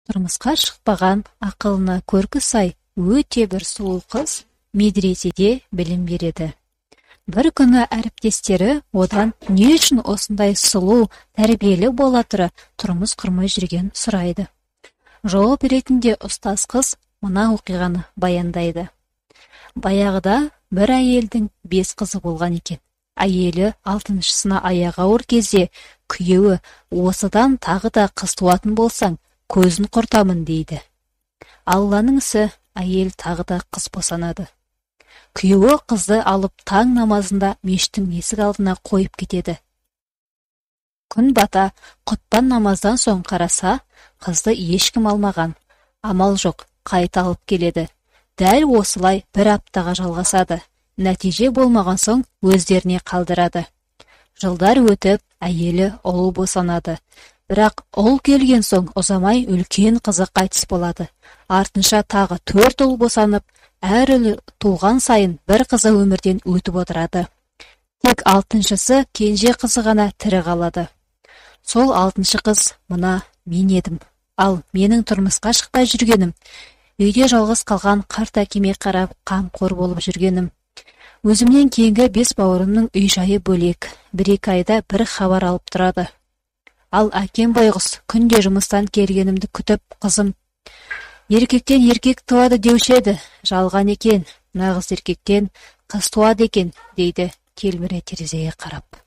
Тұрмысқа шықпаған, ақылына көркі сай өте бір сұлу қыз медреседе білім береді. Бір күні әріптестері одан не үшін осындай сұлу, тәрбиелі бола тұра тұрмыс құрмай жүргенін сұрайды. Жауап ретінде ұстаз қыз мына оқиғаны баяндайды. Баяғыда бір әйелдің 5 қызы болған екен. Әйелі 6-шысына аяғы ауыр кезде күйеуі осыдан тағы да қыз туатын болсаң, көзін құртамын дейді. Алланың ісі, әйел тағы да қыз босанады. Күйеуі қызды алып таң намазында мешіттің есік алдына қойып кетеді. Күн бата құтпан намаздан соң қараса, қызды ешкім алмаған. Амал жоқ, қайта алып келеді. Дәл осылай бір аптаға жалғасады. Нәтиже болмаған соң өздеріне қалдырады. Жылдар өтіп, әйелі ұл босанады. Бірақ ұл келген соң ұзамай үлкен қызы қайтыс болады. Артынша тағы 4 ұл босанып, әр ұл туған сайын бір қызы өмірден өтіп отырады. Тек 6-шысы кенже қызы ғана тірі қалады. Сол 6-шы қыз мына мен едім. Ал менің тұрмысқа шықпай жүргенім, үйде жалғыз қалған қарт әкеме қарап қамқор болып жүргенім. Өзімнен кейінгі 5 бауырымның үй жайы бөлек, 1-2 айда бір хабар алып тұрады. Ал әкем байғұс күнде жұмыстан келгенімді күтіп, қызым, еркектен еркек туады деуші еді, жалған екен, нағыз еркектен қыз туады екен, дейді телміре терезеге қарап.